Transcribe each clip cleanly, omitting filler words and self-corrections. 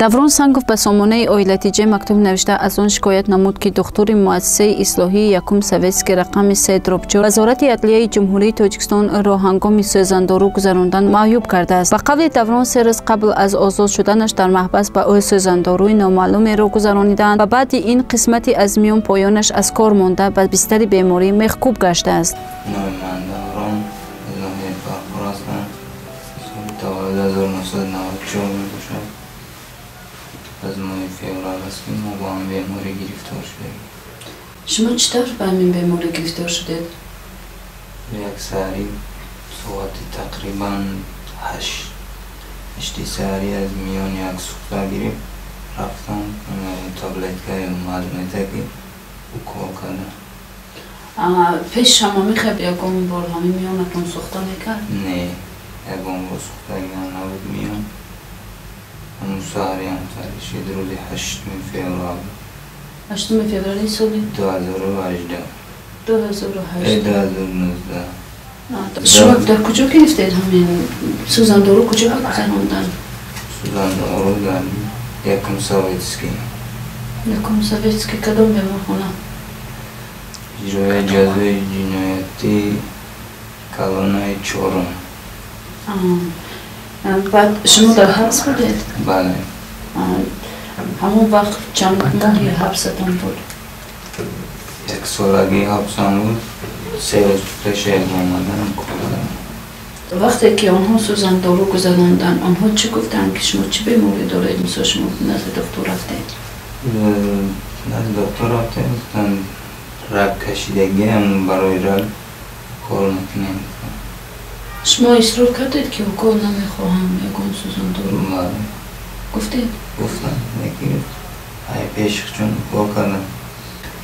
Даврон Сангов ба сомонаи Оилатиҷе мактуб навишта, аз он шикоят намуд, ки духтури муассисаи ислоҳии якум советский рақами 3/4 Вазорати адлияи Ҷумҳурии Тоҷикистон ӯро ҳангоми сӯзандору гузарондан маъюб кардааст. Ба қавли Даврон, 3 рӯз қабл аз озод шуданаш дар маҳбас ба ӯ сӯзандоруи номаълумеро гузаронидаанд ва баъди ин қисмати аз миён поёнаш аз кор монда, ба бистари беморӣ мехкӯб гаштааст. Номи ман Даврон, аз ноҳияи Фархор ҳастам. Соли таваллуд 1994 мебошад. Аз моҳи феврал аст, ки мо бо ҳам беморӣ гирифтор шудем. Шумо чӣ тавр ба ҳамин беморӣ гирифтор шудед? Як саҳари, соати тақрибан 8-и саҳарӣ, аз миён як сӯхта гирифт. Рафтам, таблеткаи мазмета, ки укол кардам. Пеш шумо мехеб ягон бор ҳамин миёнатон сӯхта мекард? Не, ягон бор сӯхтагиам набуд миён. Ҳамун саҳари ҳам шид, рӯзи 8 феврал. 8 феврали соли? 2018. 2008. 2019. Шумо дар куҷо гирифтед ҳамин сӯзандору, куҷо гузарондан? Сӯзандору дар якум советский. Якум советский, кадом беморхона? Иҷрои ҷазои ҷиноятӣ, колонияи чорум. Баъд шумо дар ҳабс будед? Бале. Ҳамон вақт чанд моҳи ҳабсатон буд? Яксолагии ҳабсам буд. 3 рӯз пеши омаданам кардам. Вақте ки онҳо сӯзандору гузаронданд, онҳо чӣ гуфтанд, ки шумо чӣ беморӣ доред? Мисол, шумо назди духтур рафтед? Назди доктор рафтем, гуфтанд, раг кашидагиам, барои раг укол мекунем. Шумо исрор кардед, ки укол намехоҳам, ягон сӯзандору? Бале. Гуфтед? Гуфтам, лекин ай пеши чун укол кардам,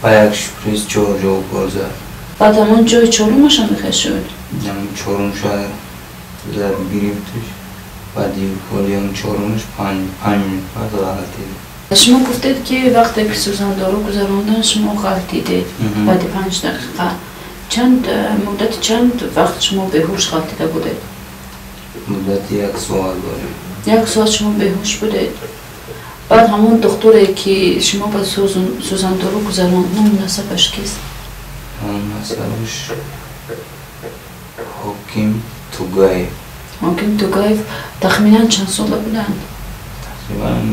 ба як шприц чор ҷо укол зад. Баъд ҳамон ҷои чорумаша мехе шуд? Ҳамон чорумша зад, гирифташ. Баъди уколи он чорумаш 5 минут баъд ғалтид. Шумо гуфтед, ки вақте ки сӯзандору гузарондан, шумо ғалтидед. Баъди 5 дақиқа чанд муддати чанд вақт шумо беҳуш ғалтида будед? Муддати як соат дорем. Як соат шумо беҳуш будед. Баъд ҳамон духтуре, ки шумо ба сӯзандору гузаронд, ному насабаш кист? Ному насабаш Ҳоким Тугаев. Ҳоким Тугаев. Тахминан чанд сола буданд? Тақрибан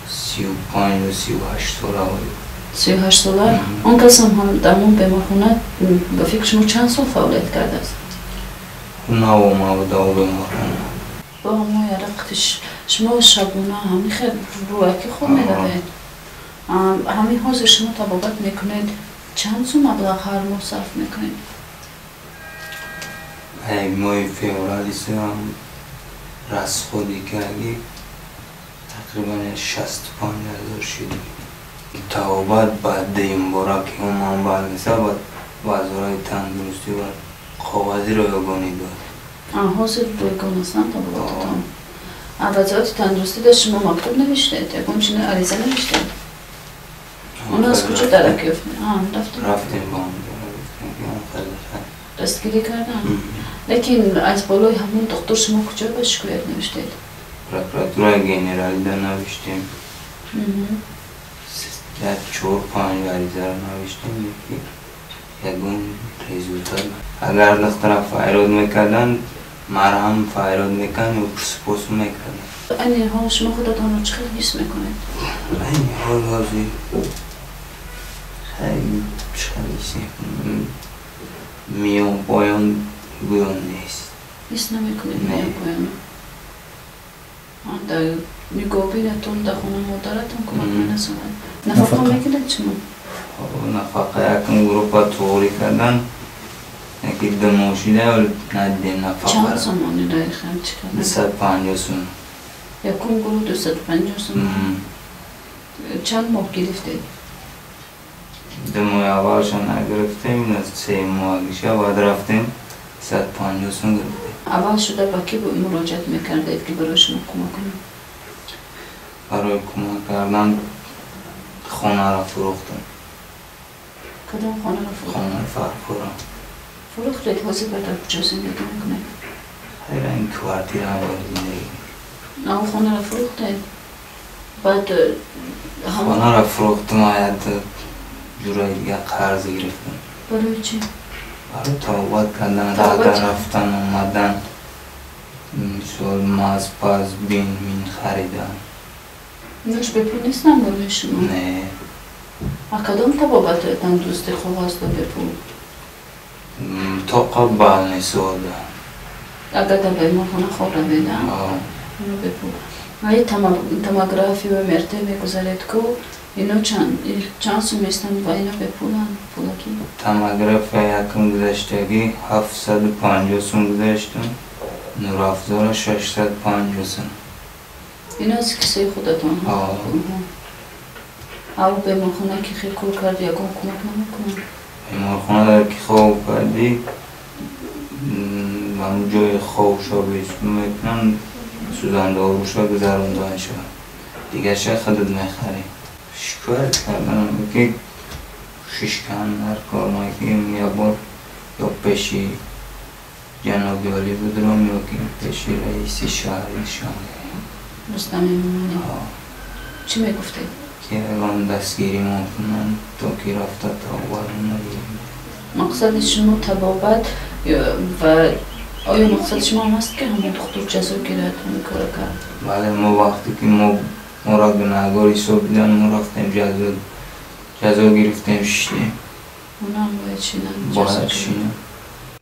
35 ё 38 сола буд. 38 сола. Он касам ҳам дар ҳамон беморхона, ба фикри шумо, чанд сол фаъолият кардааст? Нав омада у беморхона. Бо ҳамон ярақти шумо шабона ҳамин хел рӯяки хоб меравед. Ҳамин ҳозир шумо табобат мекунед, чанд сум маблағ ҳар моҳ сарф мекунед? Ай моҳи феврали сам расходи карди тақрибан 65 000 шуд. Табобат ба дуюмбора ки омам баъд баъд Вазорати тандурустӣ ва коғази ройгонӣ дод. Ҳозир ройгон ҳастанд табобататон. Вазорати тандурустӣ да шумо мактуб навиштед, ягон чиз ариза навиштед? Он аз куҷо дарак ёфт? Рафтем ба Дастгирӣ кардан, лекин аз болои ҳамон духтур шумо куҷо ба шикоят навиштед? Прокуратураи генералида навиштем. Як чор панҷ аризаро навиштем, лекин ягон результат. Агар духтара файрод мекарданд, марҳам файрод мекарданд ё пурсупосу мекарданд. Айни ҳол шумо худатонро чӣ хел ҳис мекунед? Айни ҳол ҳозир хеле чӣ хел ҳис мекунам, миён поён гӯё нест. Ҳис намекунед миён поён? Дар нигоҳбинатон дар хона модаратон кӯмак мерасонад? Нафақа мегиред шумо? Нафақа якум группа туғрӣ кардан, яки 2 моҳ шуда, надидем нафақа. Чанд сомонӣ дақиқан чӣ кардан? 250 сум. Якум гурӯҳ 250 сум. Чанд моҳ гирифтед? 2 моҳи аввалша нагирифтем, 3 моҳагиша баъд рафтем, 150 сум гирифтем. Аввал шуда ба кӣ муроҷиат мекардед, ки барои шумо кӯмак кунад? Барои кӯмак кардан хонаро фурӯхтам. Кадом хонаро фурӯхтед? Хонаи Фархора. Фурӯхтед. Ҳозир ба дар куҷо зиндагӣ мекунед? Хайр, ин квартира зиндагӣ. Он хонаро фурӯхтед? Баъд хонаро фурӯхтум, як ҷураи дига қарз гирифтам. Барои чӣ? Барои табобат кардан, рада рафтан, омадан, мисол маз паз бин мин харидан. Инош бепул нестанд барои шумо? Не. А кадом табобататон дӯсти қоғаздо бепул? Тоқа балнисода. Агар дар беморхона хоб раведа? Ино бепул. Ай томография МРТ мегузаред ку, ино чанд сум местанд ва ино бепуланд, пулакӣ? Томография якум гузаштагӣ 750 сум гузаштам, нурафзора 650 сум. Ино аз кисаи худатон? Ав беморхона ки хел кор кард, ягон кӯмак намекунанд? Беморхона ки хоб кардӣ, ҳамун ҷои хобшо мекунанд, сӯзандоруша гузаронда мешавад. Дигарша худат мехарӣ. Шикоят кардам ки шишкан дар кор ки як бор ё пеши ҷаноби олӣ будром, ё ки пеши раиси шаҳри Душанбе. Рустам Эмомалӣ. Чӣ мегуфтед? Ки ягон дастгирӣ мо кунанд, то ки рафта табобат нагирем. Мақсади шумо табобат ва оё мақсади шумо ҳам аст ки ҳамон духтур ҷазо гирад, ҳамин кора кард? Бале, мо вақте ки моро гунаҳгор ҳисоб дидан, мо рафтем ҷазо гирифтем, шиштем. Онам бояд шинанд. Бояд шинанд.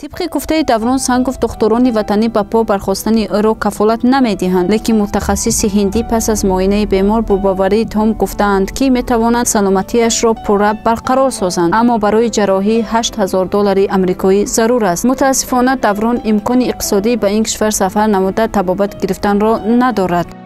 Тибқи гуфтаи Даврон Сангов, духтурони ватанӣ ба по бархостани ӯро кафолат намедиҳанд, лекин мутахассиси ҳиндӣ пас аз муоинаи бемор бо боварии том гуфтаанд, ки метавонанд саломатиашро пурра барқарор созанд, аммо барои ҷарроҳӣ 8000 доллари амрикоӣ зарур аст. Мутаассифона, Даврон имкони иқтисодӣ ба ин кишвар сафар намуда табобат гирифтанро надорад.